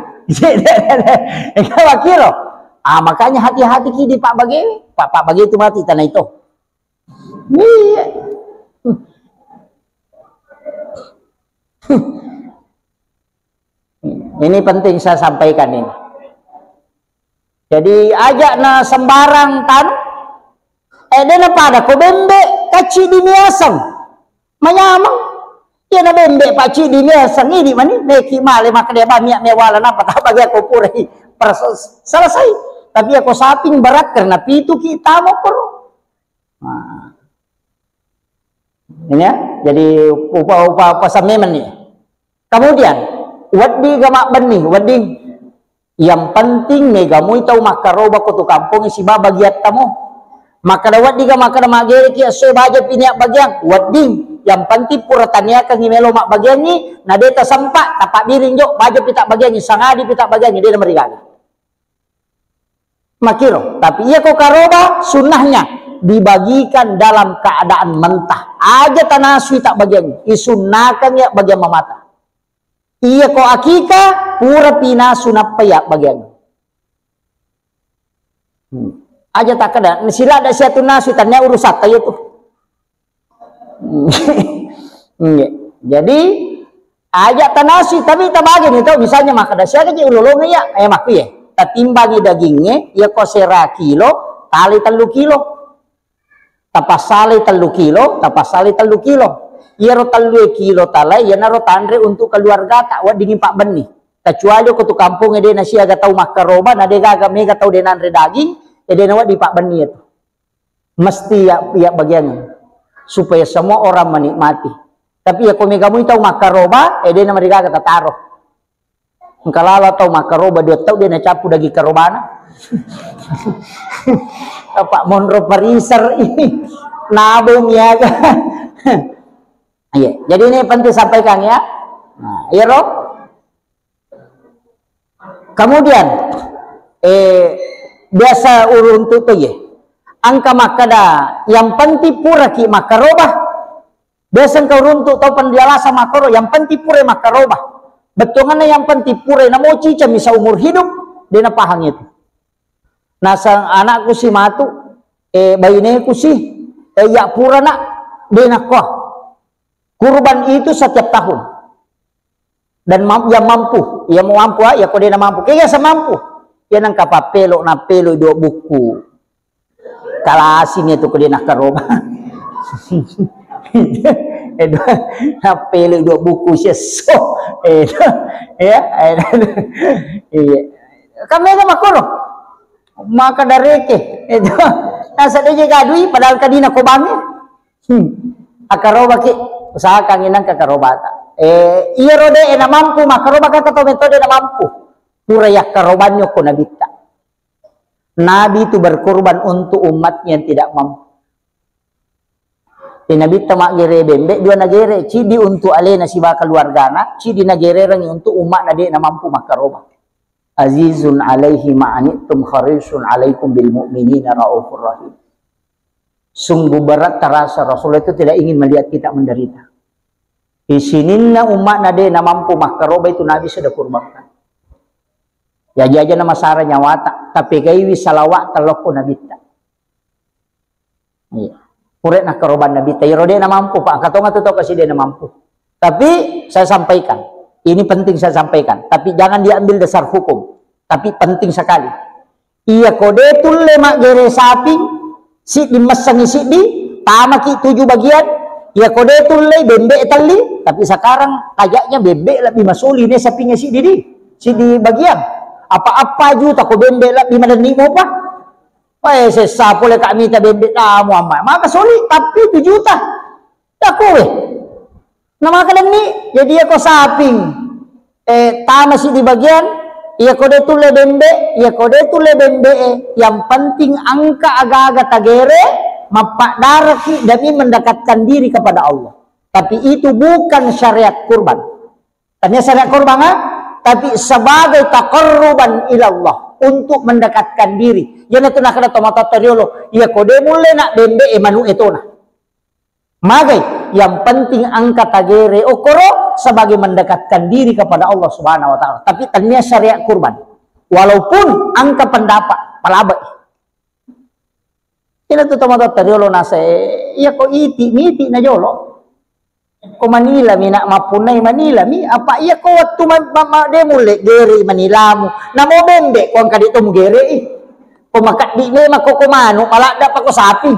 Lima kilo. Ah, makanya hati-hati ki di Pak Bage. Pak, Pak Bage itu mati tanah itu. Iya. Ini penting saya sampaikan ini. Jadi, aja na sembarang tanu, eh, de na pada ko bembe, kacci di miaseng. Manyameng. Iya na bembe, pacci di miaseng, ini mani, meki male, maka dia ba, miak mewala, napa tak bagi aku purai. Perso-, selesai. Tapi aku saping berat karena pitu ki tamo koro. Nah. Ini ya, jadi upa-upa, upa sammemen nih. Kemudian, wedding ga mabbenni, wedding. Yang penting mega mui tau makkaroba ko tu kampong siba bagiatta mo. Makkeda wedding ga makkeda maggereki esso baja pini abbagiang, wedding. Yang penting pura taniakangi melo mabbagiangi, na de tasempa, tapabbiring jo, baja pita bagiangi, sangadi pita bagiangi, de namarigaga. Makiro, tapi iya ko karoba sunnahnya dibagikan dalam keadaan mentah. Aja tanasui tak bagian, isunnakang ya bagian mamata. Iya ko akika, pura pinasu nappa ya bagian. Hmm. Aja tak ada, sila ada siatu nasu tanya urusan aja tuh. Nggih. Jadi, aja tanasi, tapi tabagi ni to, misalnya makkeda siaga je ulolonge ya, eh, makku ye. Tatimbangi dagingnge, ya ko sera kilo, tali tellu kilo. Tapassalai tellu kilo, tapassalai tellu kilo. Iyaro tellue kilo talae, iyanaro tanre untuk keluargata, weddingngi pabbenni. Kecuali ko tu kampongnge de' nasiaga tau makkaroba, na de' gaga mega tau de' nanre daging, e de' nawedding pabbenni itu. Mesti ya, ya bagian supaya semua orang menikmati. Tapi ya ko mega mui tau makkaroba, e de' namarigaga tataro. Engka lalo tau makkaroba dua tau de' nacappu daging karobana. Apa monro pariser ini. Nabung ya kan. Iya, jadi ini penting sampaikan ya. Nah, iya ro. Kemudian, eh, biasa uruntu to ye. Engka makkada, yang penting puraki makkaroba. Biasa engka uruntu tau pendialasa makkoro, yang penting pura makkaroba. Bettuanna yang penting pura namo cicami seumur hidup, de' napahang itu. Naseng anakku si matu, eh, baineku si, eh, ya pura nak, de' nakko. Kurban itu setiap tahun. Dan mam-, yang mampu, yang mau mampu, ah, ya ko de' namampu. Kega semampu. Ya nang kapapelo, napelo dua buku. Kalasini tu ko de' nakkaroba. Edo, napelo dua buku sesso. Edo, ya, edo. Iya. Kami kan makoro. Maka dareke. Edo. Nasa de' je gadui, padahal kadina ko bangi. Hmm. Akkarobaki, usahakan inang kakarobata. Eh, iyaro de' namampu makkaroba kata to metode namampu. Pura yakkarobanyo ko nabitta. Nabi itu berkorban untuk umatnya yang tidak mampu. Di nabitta maggere bembe, dua nagere, cidi untuk alena siba keluargana, cidi nagererangi untuk umatna de' namampu makkaroba. Azizun alaihi ma'anittum harisun alaikum bil mu'minina raufur rahim. Sungguh berat terasa Rasulullah itu tidak ingin melihat kita menderita. Di sininna umatna de' namampu makkaroba itu Nabi sudah kurbankan. Ya, aja nama sara nyawata, tapi kaiwi salawat telokko nabitta. Iya. Pura nakkaroba nabitta, iyaro de' namampu, Pak. Engka tonga tu tau kasi de' namampu. Tapi saya sampaikan, ini penting saya sampaikan, tapi jangan diambil dasar hukum, tapi penting sekali. Iya ko de' tulle maggere saping, siddi messengi siddi, tamaki tujuh bagian, iya ko de' tulle bembe telli, tapi sekarang kayaknya bembe lebih masuli ne sapingnge siddi di, siddi bagian. Apa-apa juta ko bembe lebih madenni mopa. Wah, sessa pole kak mita bembe tamu amma. Maka soli, tapi itu juta. Yakoe. Namaka lenni, jadi iyako saping, eh, tamasi di bagian, iyako de tulle bembe, iyako de tulle bembe, eh, yang penting engka aga-aga tagere, mappaddaraki demi mendekatkan diri kepada Allah. Tapi itu bukan syariat kurban. Tania syariat kurban, ah? Tapi sebagai taqarruban ilallah, untuk mendekatkan diri. Iyanatu nakkeda tomatoatta riolo, iyako de mulle na bembe e manu e tona. Magai, yang penting engka tagere okoro sebagai mendekatkan diri kepada Allah Subhanahu wa Ta'ala. Tapi tania syariat kurban. Walaupun engka pendapat, palabai. Iyanatu tomatoatta riolo nase, iyako iti, miti na jolo. Ko manila mi nak mappunnai manila mi, apa iyako wettu ma-, ma-, ma-, de mulle gere manilamu. Namo bembe ko engka di to mugere i. Ko makaddi memang ko, ko manu, maladda pa ko sapi.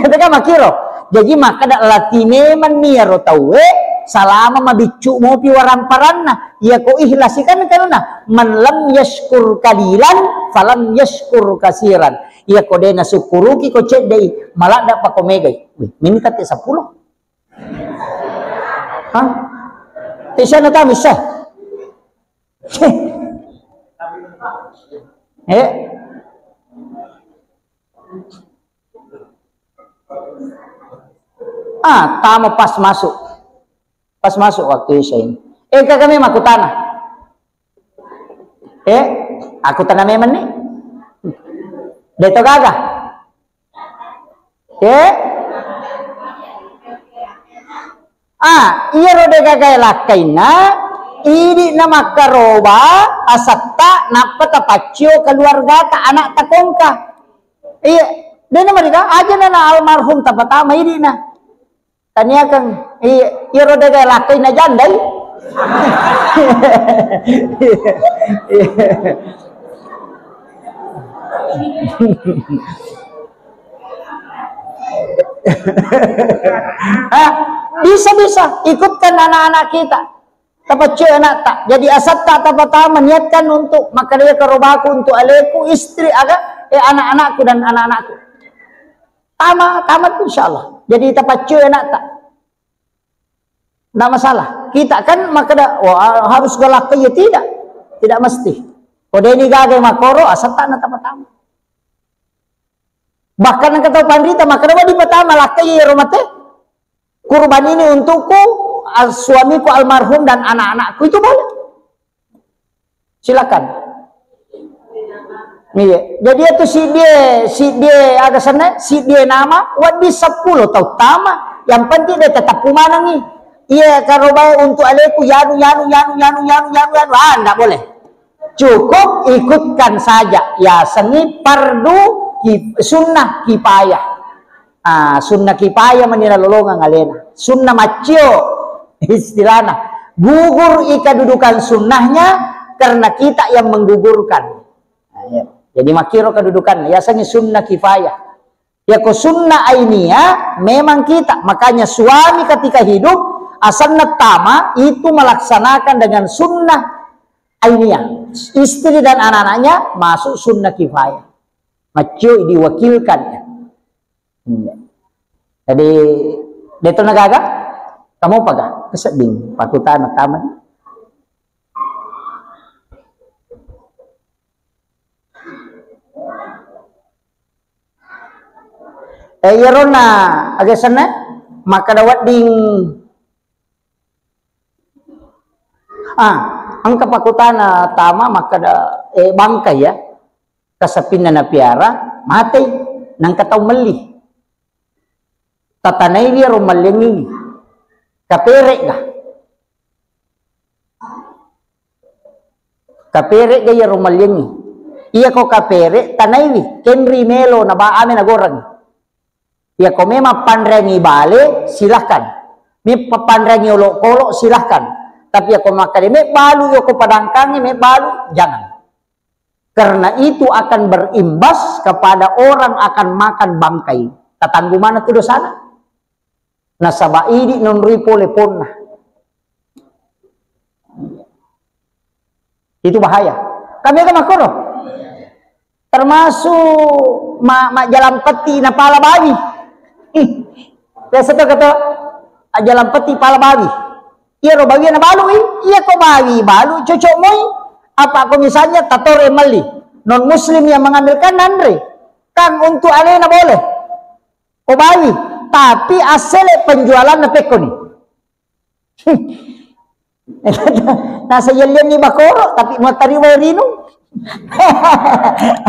Tega makiro. Jadi makkeda lati memang ni iyaro tauwe salama mabiccu mopi waramparanna. Iyako ihlasi kan karena man lam yashkur qalilan falam yashkur kasiran. Iyako de nasukkuruki ko ceddei, maladda pa ko megai. Wih, mini tette seppulo. Hah? Tisana tami sa. Eh? Ah, tama pas masuk. Pas masuk waktu Isya ini. Eh, kagak memang aku tanah. Eh, aku tanah memang nih. Deto gaga. Eh? Ah, iyaro de gaga lakkainna, idi na makkaroba asetta nappa tapaccio keluargata anak takongka. Iya, de na mereka aja na almarhum tapatama idi na. Taniakan, iya, iyaro de gaga lakkainna jandai. Iya. Hah? Bisa, bisa. Ikutkan anak-anak kita. Tapaccio anakta. Jadi asatta tapatama, niatkan untuk makkeda, iya karobaku untuk aleku, istri, aga, eh, anak-anakku dan anak-anakku. Tama, tama tu, insyaallah. Jadi tapaccio anakta. Nggak masalah. Kita kan makkeda, wah, harus galak, ya tidak. Tidak mesti. Ko deni gaga makkoro, asatta na tapatama. Bahkan engka tau panrita makkeda, wah, dipatama lakkai ero mate. Kurban ini untukku, al-, suamiku almarhum dan anak-anakku. Itu boleh. Silakan. Iya. Jadi itu si dia, si dia ada sana, si dia nama, wedding seppulo tau tama. Yang penting dia tetap pumanangi. Iya, karobae untuk aleku, yanu, yanu, yanu, yanu, yanu, yanu, yanu. Ah, nggak boleh. Cukup ikutkan saja. Ya, seni fardu kif-, sunnah kifayah. Ah, sunnah kifayah mani nalolongeng alena. Sunnah maccio istilahna. Gugur i kedudukan sunnahnya karena kita yang menggugurkan. Nah, iya. Jadi makkiro kedudukan, yasengnge sunnah kifayah. Ya ko sunnah ainiyah memang kita. Makanya suami ketika hidup, asanna tama itu melaksanakan dengan sunnah ainiyah. Istri dan anak-anaknya masuk sunnah kifayah. Maccio diwakilkan. Hmm. Jadi, deto nagaga? Kamu paga? Kesedding, pakutana taman. Eh, iyaronna, aga senna? Makkeda wedding. Ah, engka pakutana tama makkeda, eh, bangkai ya. Kasappinna napiara, matei, nangka tau melli. Tatanaiwi iyaro malliangngi. Kapere'ga? Kapere'ga iyaro malliangngi? Iyako kapere, tanaiwi, kenri melo, naba ame nagoreng. Iyako memang panreangngi bale, silahkan. Me-, panreangngi olokolo, silahkan. Tapi iyako makkeda, mebbalu, iyako padangkangnge, mebbalu, jangan. Karena itu akan berimbas kepada orang akan makan bangkai. Tatanggu mana tu dosana? Nasaba idi nonroi pole ponna. Itu bahaya. Kami akan makkoro. Termasuk ma-, majjalang petti napala bawi. Ih, biasa to kata, ajjalang petti pala bawi. Iyaro bawi nabalui, iya ko bawi balu cocok moi. Apa ko misalnya tatore melli, non muslim yang mengambilkan nanre, kang untuk alena boleh. Ko bawi, tapi asele penjualan na pekko ni. Nasa yellianni bakoro, tapi mau tari wae rinu.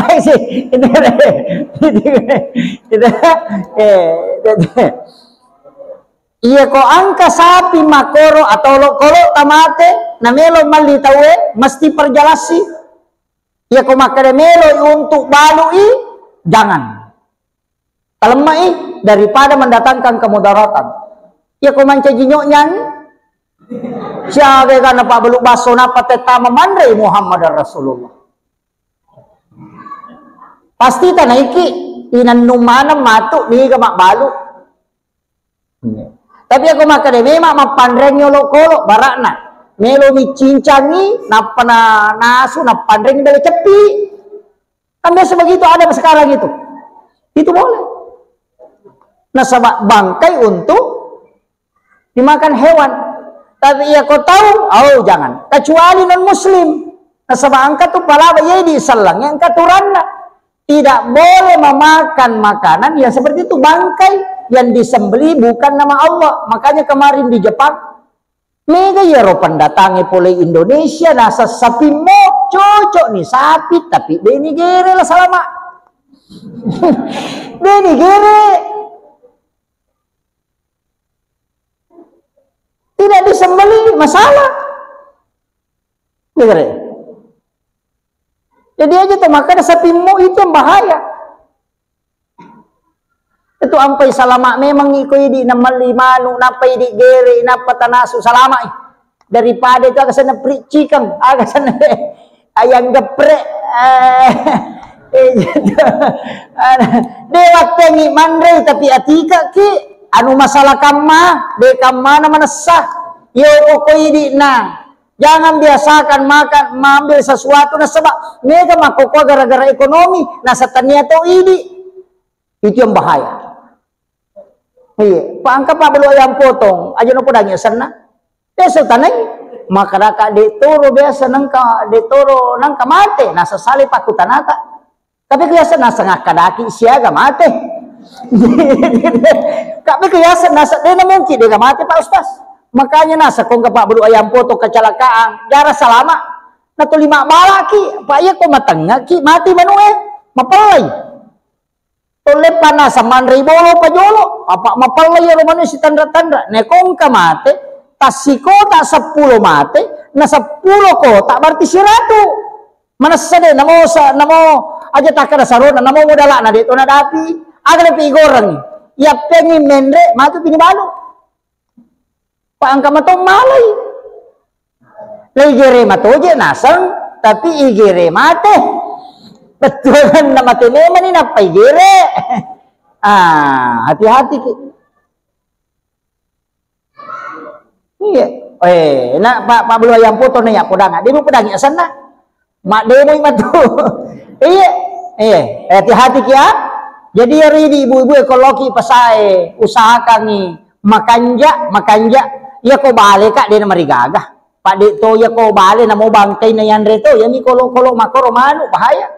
Ai si, ini, ini, ini, eh, Iya, ko engka sapi makkoro atau olokolo tamate, namelo melli tauwe, mesti perjelassi. Iya, ko makkeda meloi untuk balui, jangan. Talemme'i daripada mendatangkan kemudaratan. Iya, ko mancaji nyoknyangi, siaga ga napabbalu basso nappa tettama manrei Muhammad Rasulullah. Pasti tanaiki, inannu maneng matu niga mabbalu. Tapi aku makkeda memang mappanreangngi olokolo bara'na. Melo micincangi, nappa na nasu, nappanreangngi bale ceppi. Kan biasa begitu ada sekarang itu. Itu boleh. Nasaba bangkai untuk dimakan hewan. Tapi iya ko tau, oh jangan. Kecuali non muslim. Nasaba engka tu palaba iya di sellang, engka aturanna. Tidak boleh memakan makanan yang seperti itu, bangkai yang disembelih bukan nama Allah. Makanya kemarin di Jepang, mega iyaro pendatangnge pole Indonesia, nasa sapimmo, cocok nih sapi, tapi deni gere lah salama. Deni gere. Tidak disembelih, masalah. Gitu deh. Jadi aja tuh, maka ada sapimmo itu yang bahaya. Itu ampai salama memang iko idi namelli manu, nappa idi gere, nappa tanasu, salama i. Daripada itu aga sana fried chicken, aga sana ayam geprek, eh, De wattengi manre tapi atika ki, anu masalah kamma, de kammana manessa. Yo ko idi na. Jangan biasakan makan, mengambil sesuatu nasaba mega makkokkoe gara-gara ekonomi, nasaba tania to idi. Itu yang bahaya. Iya, pa engka pabbalu ayam potong, aja no podangi asenna. Biasa tanai, makadaka de toro biasa nengka, de toro nengka mate, nasaba sale pakkutanata. Tapi biasa nasaba ngakkadaki siaga mate. Tapi biasa nasaba de na mungkin de mate, Pak Ustaz. Makanya nasaba ko engka pabbalu ayam potong kecelakaan, jara salama. Na tuli mabbalaki, Pak, iya ko matengngaki, mati manue, mapellai. Tolle panasa manrei bolo pajolo, apa mapella iyaro manu sitanra-tanra. Neko engka mate, tassikota seppulo mate, na seppulo kota berarti siratu. Manessa de, namo sa-, namo aja takkada sarona, namo modalana de to nadapi, aga lepi igoreng. Yappengi menre, matu pini balu. Pa engka mato malai. Lai gere matoje naseng, tapi igere mate. Bettuanna mate memani nappa igere. Ah, hati-hati ki. Iya. Eh, na pa, pa bulu ayam potong na ya podang. Dia mau podang ya sana. Maddemoi matu. Iya. Iya, hati-hati ki ya. Jadi iyaro idi ibu-ibu e ko loki pasae, usahakangi makanja, makanja. Iya ko bale ka de na marigaga. Pak de to iya ko bale namo bangkai na yanre to, yami kolo-kolo makoro manu bahaya.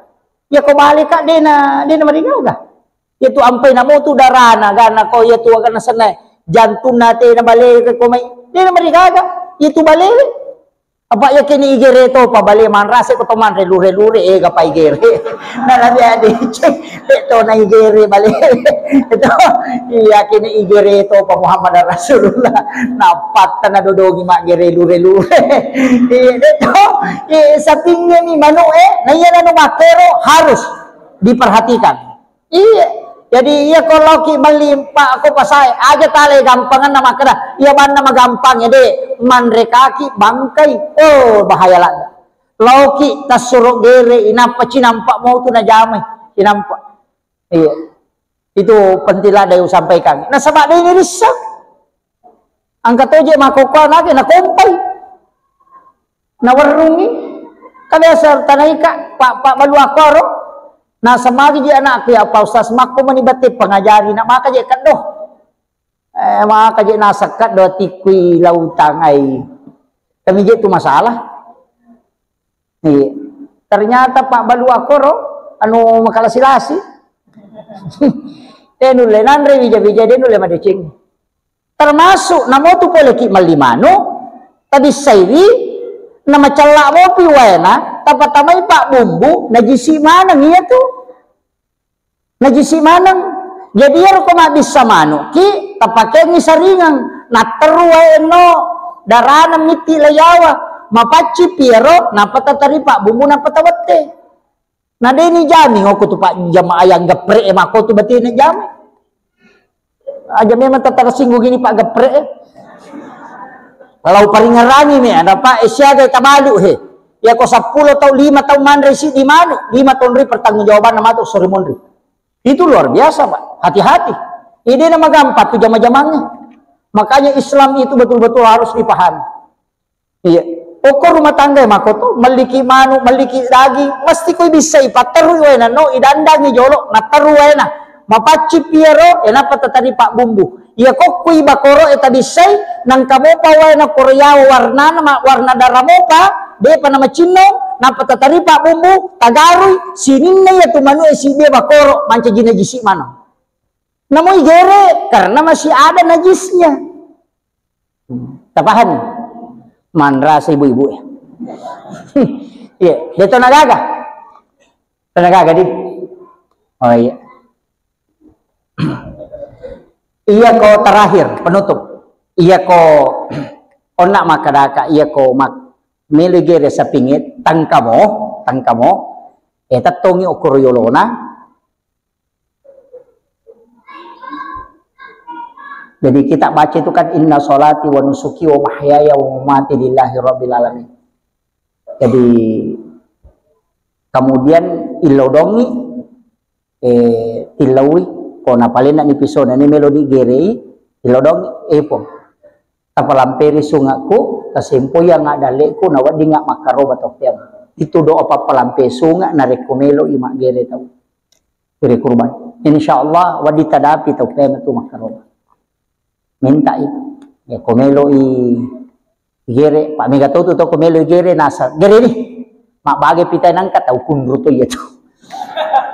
Iya ko bale ka de na, de na marigaga. Iya tu ampai namo tu darana gana ko iya tu agana senna jantunna te na bale ko mai. De na marigaga. Iya tu bale. Apa yakini igere to pa bale manrase ko to manre lure-lure, eh, gapai gere. Na nabi ade cek, de to na igere bale. Itu yakini igere to pa Muhammad Rasulullah. Napatta na dodongi mak gere lure-lure. Iya, de to. Iya, sapingnge mi manu, eh, na iya nanu makkero harus diperhatikan. Iya. Jadi iya ko loki melli pa ko pasae, aja tale gampanganna makkeda, iya banna magampang ya de, manre kaki bangkai. Oh, bahaya ladda. Loki tassuro gere, inappa cinampa mau tu najamai, cinampa. Iya. Itu penting ladda yang sampaikan. Nasaba de ini rissa. Engka toje makkokkoe nage nakompai. Nawerrungngi. Ka biasa tanaika, pa, pa balu akkoro. Nasemagi je anakku, ya Pak Ustaz, makko mani bette pengajari, na maka je keddo. Eh, maka je nasekka do tikkui lautangai. Kami je tu masalah. Iya. Ternyata Pak balu akkoro, anu makalasi-lasi. De nulle nanre wija-wija, de nulle madeceng. Termasuk namotu pole ki melli manu, tabissaiwi, namacella mopi waena, tapatamai pabbumbu, najisi maneng iya tu. Najisi maneng. Jadi iyaro ko mabbissa manu ki, tapakengi saringeng, natteru wae enno, darana mitti layawa, mapacci piero, nappa tatari pabbumbu, nappa tawette. Na deni jaming okko tu Pak jamaah yang geprek e makko tu batena jaming. Aja memang tetap singgung ini Pak geprek e. Kalau paringerangi mi ada Pak, eh, siaga tabalu he. Ya ko seppulo tau, lima tau manre si di manu, lima tahun ri pertanggungjawaban nama tu sore monri. Itu luar biasa Pak. Hati-hati. Ini nama gampang tu jama-jamangnya. Makanya Islam itu betul-betul harus dipahami. Iya. Okko rumah tangga makoto, melliki manu, melliki daging, mesti koi bissai patterui waena, no idandangi jolo, natteru waena. Mapacci piero, enappa tatari pabbumbu. Iya kokkui bakoro e tabissai, nangka mopa waena koro yawa warnana, ma-, warna darah mopa, depa namacinnong, nappa tatari pabbumbu, tagarui, sininna iya tu manu e sibia bakoro, mancaji najisi maneng. Namoi gere, karena masih ada najisnya. Tapahami? Manrasa ibu-ibu ya. Iya, de to nagaga. To nagaga di. Oh iya. Iya ko terakhir penutup. Iya ko onna makkadaka, iya ko mak mele gere sapinge tangkamo, tangkamo. Eh tettongi okoro yolona. Jadi kita baca itu kan inna salati wa nusuki wa mahyaya wa mamati lillahi rabbil alamin. Jadi Kemudian illodongi, eh, tillaui, ko napalenna ni pisona ni melo digerei, illodongi, eh, Puang. Tapalamperi sungakku, tasempoi yang ada lekku, na wedding makkaroba tau peang. Itu doa pappalampe sunga narekko melo i maggere tau. Gere kurban. Insya Allah, wedding tadapi tau peang tu makkaroba. Minta itu. Ya, ko melo i gere, Pak, mega tau tu tau ko melo i gere, nasa, gere ni. Mabbage pita nangka tau kunru tu iya tu.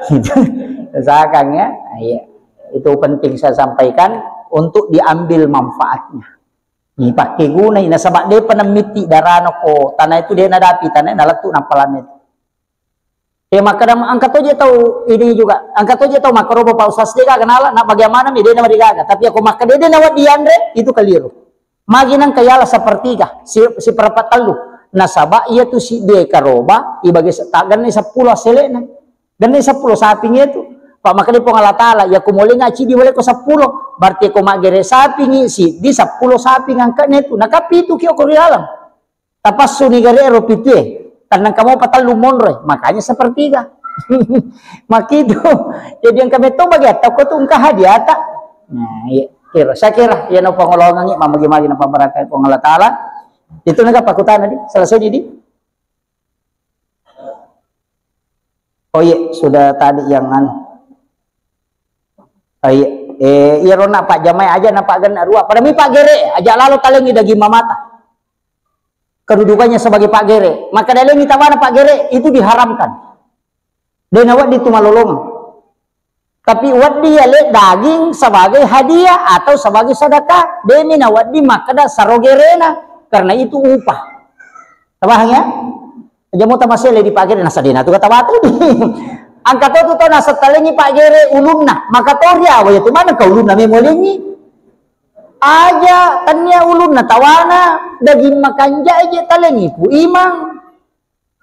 Gitu. Usahakan ya. Iya. Itu penting saya sampaikan untuk diambil manfaatnya. Dipakai gunai, nasaba depa nammitti darana ko tanah itu, de nadapi tanah, nalettu nampalanna itu. Eh, makkeda, engka toje tau ini juga, engka toje tau makkaroba Pak Ustaz, de gaga nala, na bagaimana mi, de na marigaga. Tapi ako makkeda de na wedding yanre, itu keliru. Magi nangka yala sepertiga, si, seperempat tellu. Nasaba iya tu si de karoba, ibagi se-, taganni seppulo selena. Ganni seppulo saping itu. Pak, makkeda Puang Allah Taala, ya ko molenga cidi wale ko seppulo. Berarti ko maggere sapingi, siddi seppulo saping angkatna itu. Naka pitu ki okko ri laleng. Tapassuni gare ro pitue. Tannang kamo patellu monroi. Makanya sepertiga. Makitu. Jadi engka metto bagi atau ko tu engka hadiata. Nah, iya. Kira, saya kira, ya no pangolongangi, mamagi-magi na pabarakai Puang Allah Taala. Itu naga pakutana di, selesai di. Oh iya, sudah tadi yang anu. Oh iya, eh, iya rona Pak Jamai aja na Pak Genna rua. Pada mi Pak Gere, aja lalo talengi daging mamata. Kedudukannya sebagai Pak Gere. Maka dalengi tawana Pak Gere, itu diharamkan. De na wedding tu malolongeng. Tapi wedding yale daging sebagai hadiah atau sebagai sedekah. Demi na wedding makkeda saro gerena. Karena itu upah. Tabahang ya? Aja mo tamasele di Pak Gere, nasadena tu kata batu. Angka to tu to nasatalengi Pak Gere ulunna. Maka to riawa ya tu mana ka ulunna memolengi. Aja tania ulunna tawana daging makanja aja talengi ku imang.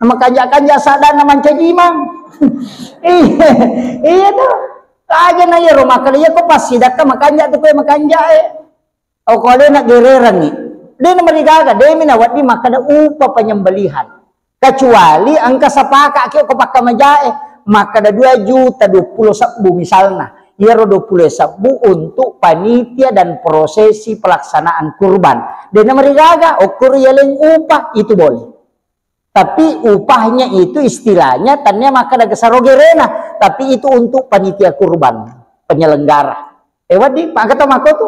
Makanja-kanja sadana mancaji imang. Iya, iya tu. Aja na iyaro makkeda iya ko passidakka makanja tu koe makanja e. Okko alena gererengngi. De na marigaga, de mi na wedding makkeda upah penyembelihan. Kecuali engka sepakatki okko pakkamajae, makkeda dua juta dua puluh sebbu misalna. Iyaro dua puluh sebbu untuk panitia dan prosesi pelaksanaan kurban. De na marigaga, okko ri yaleng upah, itu boleh. Tapi upahnya itu istilahnya tania makkeda saro gerena, tapi itu untuk panitia kurban, penyelenggara. Eh, wedding, Pak, kata mako tu.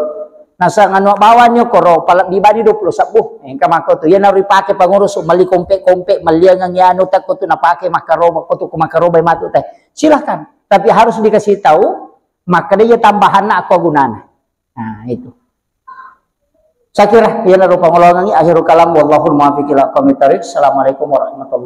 Nasang anu bawani koro, palebbi bani dua puluh sebbu. Eh, engka mako tu. Iya naro ripake pengurus, melli kompe-kompe, melliangengngi anu takko tu napake makkaroba, ko tu ko makkaroba matu teh. Silahkan. Tapi harus dikasih tahu, makkeda iya tambahanna apa gunana. Nah, itu. Saya kira, iya naro pangolongangi, akhirul kalam, wallahul muwaffiq ila aqwamit thariq. Assalamualaikum warahmatullahi